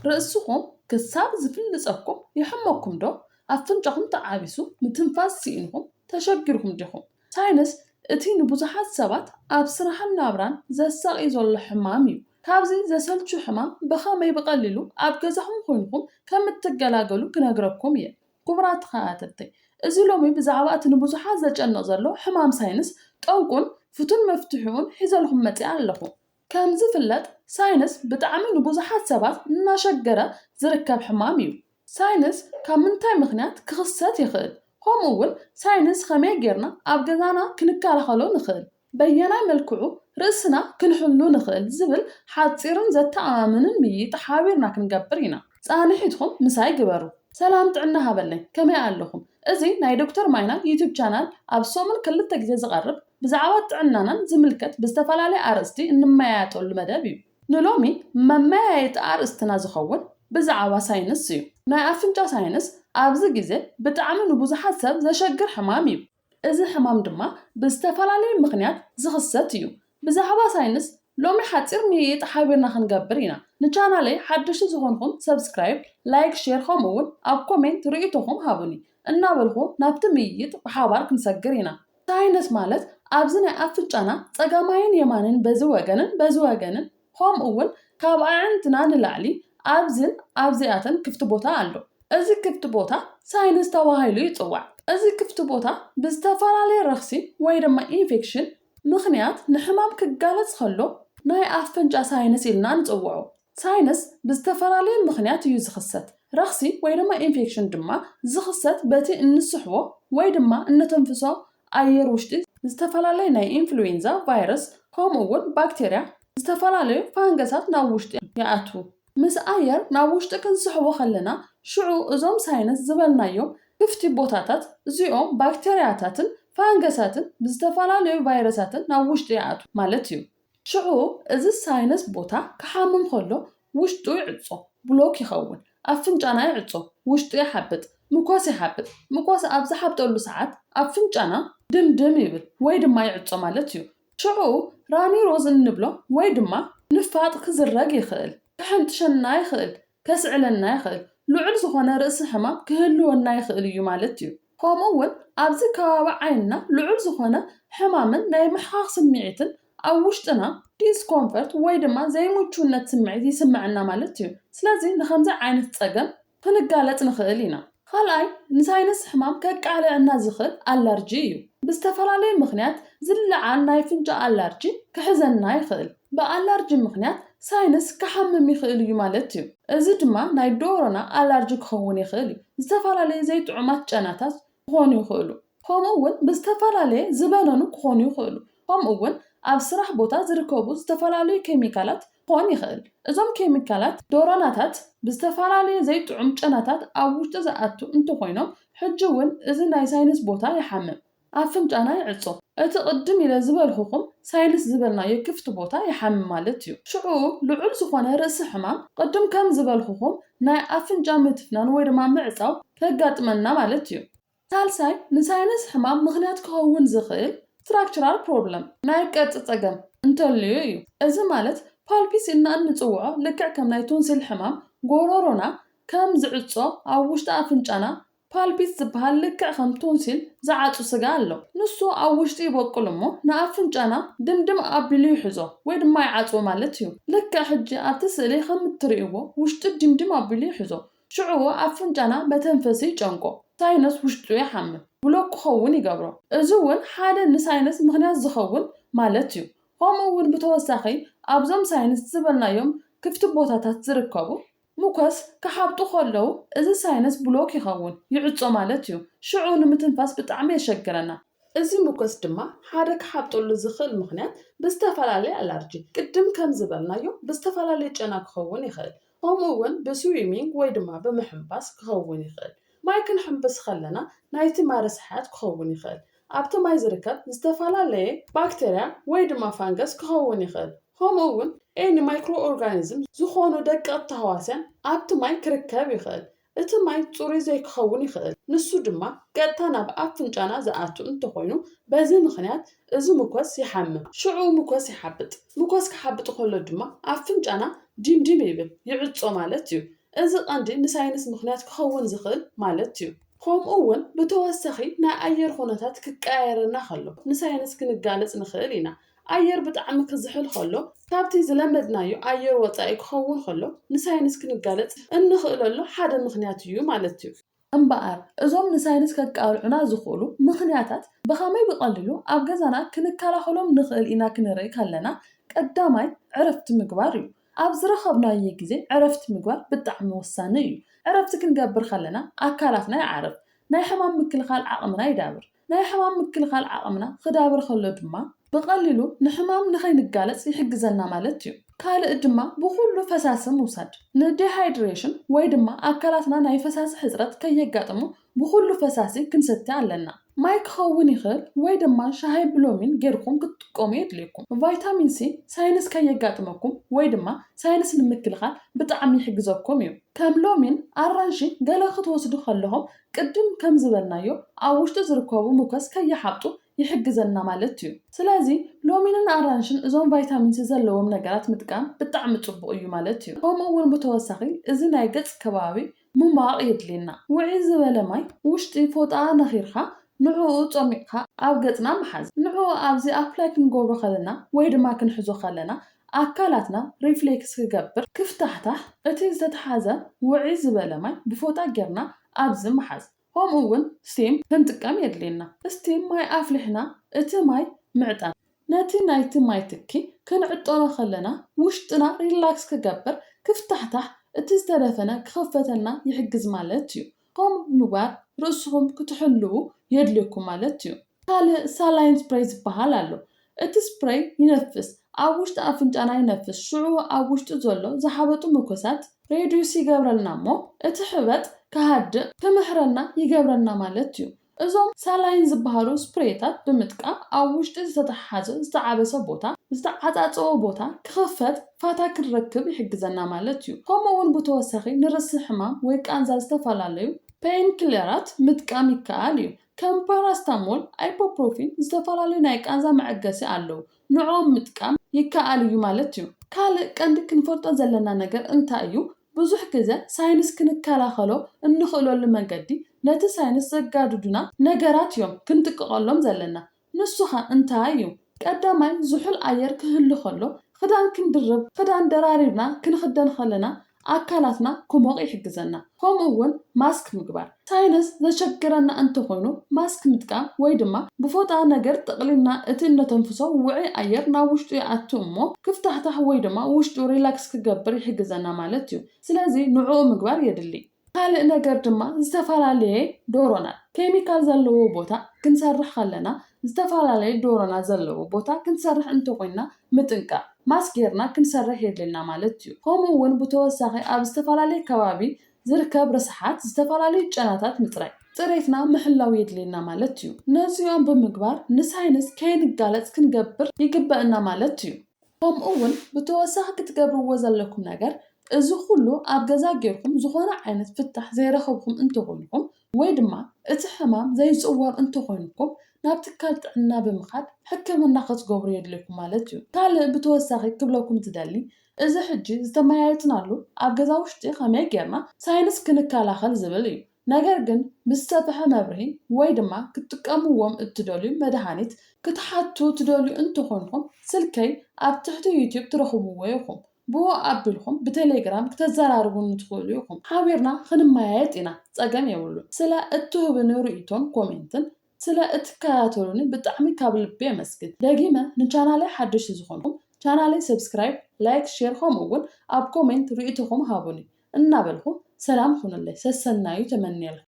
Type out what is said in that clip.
ርእስኹም ክሳብ ዝፍልጸኩም ይሕመኩም ዶ? ኣፍንጫኹም ተዓቢሱ ምትንፋስ ስኢንኩም ተሸጊርኩም ዲኹም? ሳይነስ እቲ ንብዙሓት ሰባት ኣብ ስራሕን ናብራን ዘሳቒ ዘሎ ሕማም እዩ። ካብዚ ዘሰልቹ ሕማም ብኸመይ ብቐሊሉ ኣብ ገዛኹም ኮይንኩም ከም እትገላገሉ ክነግረኩም እየ። ክቡራት ተኸታተልተይ፣ እዚ ሎሚ ብዛዕባ እቲ ንብዙሓት ዘጨንቕ ዘሎ ሕማም ሳይንስ ጠንቁን ፍቱን መፍትሒኡን ሒዘልኩም መጺኣ ኣለኹ። ከም ዝፍለጥ ሳይንስ ብጣዕሚ ንብዙሓት ሰባት እናሸገረ ዝርከብ ሕማም እዩ። ሳይንስ ካብ ምንታይ ምኽንያት ክኽሰት ይኽእል? ከምኡ እውን ሳይንስ ከመይ ጌርና ኣብ ገዛና ክንከላኸሎ ንኽእል? በየናይ መልክዑ ርእስና ክንሕሉ ንኽእል ዝብል ሓጺርን ዘተኣማምንን ምይይጥ ሓቢርና ክንገብር ኢና። ጻንሒትኩም ምሳይ ግበሩ። ሰላም ጥዕና ሃበለይ፣ ከመይ ኣለኹም? እዚ ናይ ዶክተር ማይና ዩቱብ ቻናል ኣብ ሰሙን ክልተ ግዜ ዝቐርብ ብዛዕባ ጥዕናናን ዝምልከት ብዝተፈላለየ ኣርእስቲ እንመያየጠሉ መደብ እዩ። ንሎሚ መመያየጢ ኣርእስትና ዝኸውን ብዛዕባ ሳይንስ እዩ። ናይ ኣፍንጫ ሳይንስ ኣብዚ ግዜ ብጣዕሚ ንብዙሓት ሰብ ዘሸግር ሕማም እዩ። እዚ ሕማም ድማ ብዝተፈላለየ ምኽንያት ዝኽሰት እዩ። ብዛዕባ ሳይንስ ሎሚ ሓጺር ምይይጥ ሓቢርና ክንገብር ኢና። ንቻናለይ ሓደሽቲ ዝኾንኩም ሰብስክራይብ፣ ላይክ፣ ሼር ከምኡ እውን ኣብ ኮሜንት ርእይቶኹም ሃቡኒ እናበልኩ ናብቲ ምይይጥ ብሓባር ክንሰግር ኢና። ሳይነስ ማለት ኣብዚ ናይ ኣፍንጫና ጸጋማይን የማንን በዚ ወገንን በዚ ወገንን ከምኡ እውን ካብ ኣዕንትና ንላዕሊ ኣብዝን ኣብዚኣተን ክፍቲ ቦታ ኣሎ። እዚ ክፍቲ ቦታ ሳይነስ ተባሂሉ ይጽዋዕ። እዚ ክፍቲ ቦታ ብዝተፈላለየ ረኽሲ ወይ ድማ ኢንፌክሽን ምኽንያት ንሕማም ክጋለጽ ከሎ ናይ ኣፍንጫ ሳይነስ ኢልና ንጽውዖ። ሳይነስ ብዝተፈላለየ ምኽንያት እዩ ዝኽሰት። ረኽሲ ወይ ድማ ኢንፌክሽን ድማ ዝኽሰት በቲ እንስሕቦ ወይ ድማ እነተንፍሶ ኣየር ውሽጢ ዝተፈላለየ ናይ ኢንፍሉዌንዛ ቫይረስ ከምኡ እውን ባክቴርያ፣ ዝተፈላለዩ ፋንገሳት ናብ ውሽጢ ይኣትዉ። ምስ ኣየር ናብ ውሽጢ ክንስሕቦ ከለና ሽዑ እዞም ሳይነስ ዝበልናዮም ክፍቲ ቦታታት እዚኦም ባክቴርያታትን ፋንገሳትን ብዝተፈላለዩ ቫይረሳትን ናብ ውሽጢ ይኣትዉ ማለት እዩ። ሽዑ እዚ ሳይነስ ቦታ ክሓምም ከሎ ውሽጡ ይዕጾ፣ ብሎክ ይኸውን፣ ኣፍንጫና ይዕጾ፣ ውሽጡ ይሓብጥ፣ ምኮስ ይሓብጥ። ምኮስ ኣብ ዝሓብጠሉ ሰዓት ኣፍንጫና ድምድም ይብል ወይ ድማ ይዕጾ ማለት እዩ። ሽዑ ራኒ ሮዝ እንብሎ ወይ ድማ ንፋጥ ክዝረግ ይኽእል፣ ክሕንጥሸና ይኽእል፣ ከስዕለና ይኽእል፣ ልዑል ዝኾነ ርእሲ ሕማም ክህልወና ይኽእል እዩ ማለት እዩ። ከምኡ እውን ኣብዚ ከባቢ ዓይንና ልዑል ዝኾነ ሕማምን ናይ ምሕኻኽ ስምዒትን ኣብ ውሽጥና ዲስኮምፈርት ወይ ድማ ዘይምቹነት ስምዒት ይስምዐና ማለት እዩ። ስለዚ ንኸምዚ ዓይነት ጸገም ክንጋለጽ ንኽእል ኢና። ካልኣይ ንሳይነስ ሕማም ከቃልዐና ዝኽእል ኣላርጂ እዩ። ብዝተፈላለየ ምኽንያት ዝለዓል ናይ ኣፍንጫ ኣላርጂ ክሕዘና ይኽእል። ብኣላርጂ ምኽንያት ሳይነስ ክሓምም ይኽእል እዩ ማለት እዩ። እዚ ድማ ናይ ዶሮና ኣላርጂ ክኸውን ይኽእል እዩ። ዝተፈላለዩ ዘይጥዑማት ጨናታት ክኾኑ ይኽእሉ። ከምኡ እውን ብዝተፈላለየ ዝበነኑ ክኾኑ ይኽእሉ። ከምኡ እውን ኣብ ስራሕ ቦታ ዝርከቡ ዝተፈላለዩ ኬሚካላት ክኾን ይኽእል። እዞም ኬሚካላት ዶሮናታት ብዝተፈላለየ ዘይጥዑም ጨናታት ኣብ ውሽጢ ዝኣቱ እንተኾይኖም ሕጂ እውን እዚ ናይ ሳይነስ ቦታ ይሓምም፣ ኣፍንጫና ይዕጾ። እቲ ቅድም ኢለ ዝበልኹኹም ሳይነስ ዝበልናዮ ክፍቲ ቦታ ይሓምም ማለት እዩ። ሽዑ ልዑል ዝኾነ ርእሲ ሕማም ቅድም ከም ዝበልኹኹም ናይ ኣፍንጫ ምትፍናን ወይ ድማ ምዕጻው ከጋጥመና ማለት እዩ። ሳልሳይ ንሳይነስ ሕማም ምኽንያት ክኸውን ዝኽእል ስትራክቸራል ፕሮብለም ናይ ቅርጺ ጸገም እንተልዩ እዩ። እዚ ማለት ፓልፒስ ኢልና እንጽውዖ ልክዕ ከም ናይ ቶንሲል ሕማም ጎሮሮና ከም ዝዕጾ ኣብ ውሽጢ ኣፍንጫና ፓልፒስ ዝበሃል ልክዕ ከም ቶንሲል ዝዓጹ ስጋ ኣሎ። ንሱ ኣብ ውሽጢ ይበቁል እሞ ንኣፍንጫና ድምድም ኣቢሉ ይሕዞ ወይ ድማ ይዓጽዎ ማለት እዩ። ልክዕ ሕጂ ኣብቲ ስእሊ ከም እትርእይዎ ውሽጢ ድምድም ኣቢሉ ይሕዞ። ሽዑ ኣፍንጫና መተንፈሲ ይጨንቆ፣ ሳይነስ ውሽጡ ይሓምም፣ ብሎክ ክኸውን ይገብሮ። እዚ እውን ሓደ ንሳይነስ ምኽንያት ዝኸውን ማለት እዩ። ከምኡ እውን ብተወሳኺ ኣብዞም ሳይነስ ዝበልናዮም ክፍቲ ቦታታት ዝርከቡ ሙኮስ ክሓብጡ ከለዉ እዚ ሳይነስ ብሎክ ይኸውን፣ ይዕጾ ማለት እዩ። ሽዑ ንምትንፋስ ብጣዕሚ የሸግረና። እዚ ሙኮስ ድማ ሓደ ክሓብጠሉ ዝኽእል ምኽንያት ብዝተፈላለየ ኣላርጂ፣ ቅድም ከም ዝበልናዮ ብዝተፈላለየ ጨና ክኸውን ይኽእል። ከምኡ እውን ብስዊሚንግ ወይ ድማ ብምሕንባስ ክኸውን ይኽእል። ማይ ክንሕንብስ ከለና ናይቲ ማይ ርስሓት ክኸውን ይኽእል። ኣብቲ ማይ ዝርከብ ዝተፈላለየ ባክቴርያ ወይ ድማ ፋንገስ ክኸውን ይኽእል። ከምኡ እውን ኤኒ ማይክሮ ኦርጋኒዝም ዝኾኑ ደቀቕቲ ተህዋስያን ኣብቲ ማይ ክርከብ ይኽእል። እቲ ማይ ጽሩይ ዘይክኸውን ይኽእል። ንሱ ድማ ቀጥታ ናብ ኣፍንጫና ዝኣቱ እንተኾይኑ በዚ ምኽንያት እዚ ሙኮስ ይሓምም። ሽዑ ሙኮስ ይሓብጥ። ሙኮስ ክሓብጥ ከሎ ድማ ኣፍንጫና ዲምዲም ይብል፣ ይዕጾ ማለት እዩ። እዚ ቀንዲ ንሳይንስ ምኽንያት ክኸውን ዝኽእል ማለት እዩ። ከምኡ እውን ብተወሳኺ ናይ ኣየር ኩነታት ክቀያየረና ከሎ ንሳይንስ ክንጋለጽ ንኽእል ኢና። ኣየር ብጣዕሚ ክዝሕል ከሎ ካብቲ ዝለመድናዮ ኣየር ወጻኢ ክኸውን ከሎ ንሳይንስ ክንጋለጽ እንኽእለሉ ሓደ ምኽንያት እዩ ማለት እዩ። እምበኣር እዞም ንሳይንስ ከቃልዑና ዝኽእሉ ምኽንያታት ብኸመይ ብቐሊሉ ኣብ ገዛና ክንከላኸሎም ንኽእል ኢና ክንርኢ ከለና ቀዳማይ ዕረፍቲ ምግባር እዩ። ኣብ ዝረኸብናዮ ግዜ ዕረፍቲ ምግባር ብጣዕሚ ወሳኒ እዩ። ዕረፍቲ ክንገብር ከለና ኣካላትና ይዓርፍ፣ ናይ ሕማም ምክልኻል ዓቕምና ይዳብር። ናይ ሕማም ምክልኻል ዓቕምና ክዳብር ከሎ ድማ ብቐሊሉ ንሕማም ንኸይንጋለጽ ይሕግዘና ማለት እዩ። ካልእ ድማ ብኹሉ ፈሳሲ ምውሳድ ንዲሃይድሬሽን ወይ ድማ ኣካላትና ናይ ፈሳሲ ሕጽረት ከየጋጥሞ ብኹሉ ፈሳሲ ክንሰቲ ኣለና። ማይ ክኸውን ይኽእል ወይ ድማ ሻሂ ብሎሚን ጌርኩም ክትጥቀሙ የድልየኩም። ቫይታሚን ሲ ሳይንስ ከየጋጥመኩም ወይ ድማ ሳይንስ ንምክልኻል ብጣዕሚ ይሕግዘኩም እዩ። ከም ሎሚን፣ ኣራንሺ ገለ ክትወስዱ ከለኹም ቅድም ከም ዝበልናዮ ኣብ ውሽጡ ዝርከቡ ሙከስ ከይሓብጡ ይሕግዘና ማለት እዩ። ስለዚ ሎሚንን ኣራንሽን እዞም ቫይታሚን ሲ ዘለዎም ነገራት ምጥቃም ብጣዕሚ ጽቡቕ እዩ ማለት እዩ። ከምኡ እውን ብተወሳኺ እዚ ናይ ገጽ ከባቢ ምማቕ የድልየና። ውዕይ ዝበለ ማይ ውሽጢ ፎጣ ነኺርካ ንዕኡ ጾሚቕካ ኣብ ገጽና ምሓዝ። ንዕኡ ኣብዚ ኣፕላይ ክንገብሮ ከለና ወይ ድማ ክንሕዞ ከለና ኣካላትና ሪፍሌክስ ክገብር ክፍታሕታሕ እቲ ዝተተሓዘ ውዕይ ዝበለ ማይ ብፎጣ ጌርና ኣብዚ ምሓዝ። ከምኡ እውን ስቲም ክንጥቀም የድልየና። ስቲም ማይ ኣፍሊሕና እቲ ማይ ምዕጣን ነቲ ናይቲ ማይ ትኪ ክንዕጠኖ ከለና ውሽጥና ሪላክስ ክገብር ክፍታሕታሕ እቲ ዝተደፈነ ክኸፈተልና ይሕግዝ ማለት እዩ። ከምኡ ብምግባር ርእስኹም ክትሕልዉ የድልየኩም ማለት እዩ። ካልእ ሳላይን ስፕሬይ ዝበሃል ኣሎ። እቲ ስፕሬይ ይነፍስ፣ ኣብ ውሽጢ ኣፍንጫና ይነፍስ፣ ሽዑ ኣብ ውሽጢ ዘሎ ዝሓበጡ ምኮሳት ሬዱስ ይገብረልና እሞ እቲ ሕበጥ ክሃድእ ክምሕረና ይገብረና ማለት እዩ። እዞም ሳላይን ዝበሃሉ ስፕሬታት ብምጥቃም ኣብ ውሽጢ ዝተተሓሓዘ ዝተዓበሰ ቦታ ዝተዓፃፀወ ቦታ ክኽፈት ፋታ ክንረክብ ይሕግዘና ማለት እዩ። ከምኡ እውን ብተወሳኺ ንርእሲ ሕማም ወይ ቃንዛ ዝተፈላለዩ ፔይን ኪለራት ምጥቃም ይከኣል እዩ። ከም ፓራስታሞል፣ ኣይፖፕሮፊን ዝተፈላለዩ ናይ ቃንዛ መዐገሲ ኣለዉ። ንዕኦም ምጥቃም ይከኣል እዩ ማለት እዩ። ካልእ ቀንዲ ክንፈልጦ ዘለና ነገር እንታይ እዩ? ብዙሕ ግዘ ሳይንስ ክንከላኸሎ እንኽእለሉ መንገዲ ነቲ ሳይንስ ዘጋድዱና ነገራት እዮም ክንጥንቀቐሎም ዘለና። ንሱኸ እንታይ እዩ? ቀዳማይ ዝሑል ኣየር ክህሉ ከሎ ክዳን ክንድርብ፣ ክዳን ደራሪብና ክንኽደን ከለና ኣካላትና ክሞቕ ይሕግዘና። ከምኡ እውን ማስክ ምግባር። ሳይነስ ዘሸግረና እንተኾይኑ ማስክ ምጥቃም ወይ ድማ ብፎጣ ነገር ጠቕሊልና እቲ እነተንፍሶ ውዑይ ኣየር ናብ ውሽጡ ይኣቱ እሞ ክፍታሕታሕ ወይ ድማ ውሽጡ ሪላክስ ክገብር ይሕግዘና ማለት እዩ። ስለዚ ንዕኡ ምግባር የድሊ። ካልእ ነገር ድማ ዝተፈላለየ ዶሮናት ኬሚካል ዘለዎ ቦታ ክንሰርሕ ከለና ዝተፈላለየ ዶሮናት ዘለዎ ቦታ ክንሰርሕ እንተኾይና ምጥንቃቕ ማስክ ጌርና ክንሰርሕ የድልና ማለት እዩ። ከምኡ እውን ብተወሳኺ ኣብ ዝተፈላለየ ከባቢ ዝርከብ ርስሓት ዝተፈላለዩ ጨናታት ምፅራይ ፅሬትና ምሕላው የድልየና ማለት እዩ። ነዚኦም ብምግባር ንሳይንስ ከይንጋለፅ ክንገብር ይግበእና ማለት እዩ። ከምኡ እውን ብተወሳኺ ክትገብርዎ ዘለኩም ነገር እዚ ኩሉ ኣብ ገዛ ጌርኩም ዝኾነ ዓይነት ፍታሕ ዘይረኸብኩም እንተኾይንኩም ወይ ድማ እቲ ሕማም ዘይፅወር እንተኾይንኩም ናብ ትካል ጥዕና ብምኻድ ሕክምና ክትገብሩ የድልየኩም ማለት እዩ። ካልእ ብተወሳኺ ክብለኩም ዝደሊ እዚ ሕጂ ዝተመያየጥናሉ ኣብ ገዛ ውሽጢ ከመይ ጌርና ሳይንስ ክንከላኸል ዝብል እዩ። ነገር ግን ምስ ሰፍሐ መብርሂ ወይ ድማ ክትጥቀምዎም እትደልዩ መድሃኒት ክትሓቱ ትደልዩ እንተኾንኩም ስልከይ ኣብ ትሕቲ ዩቲዩብ ትረኽብዎ ኢኹም። ብኡ ኣቢልኩም ብቴሌግራም ክተዘራርቡኒ ትኽእሉ ኢኹም። ሓቢርና ክንመያየጥ ኢና፣ ጸገም የብሉን። ስለ እትህቡኒ ርእይቶን ኮሜንትን ስለ እትከታተሉኒ ብጣዕሚ ካብ ልቢ የመስግን። ደጊመ ንቻናለይ ሓደሽቲ ዝኾንኩም ቻናለይ ሰብስክራይብ፣ ላይክ፣ ሼር ከምኡ እውን ኣብ ኮሜንት ርእይቶኹም ሃቡኒ እናበልኩ ሰላም ኩኑለይ፣ ሰሰናዩ ተመንየልኩም።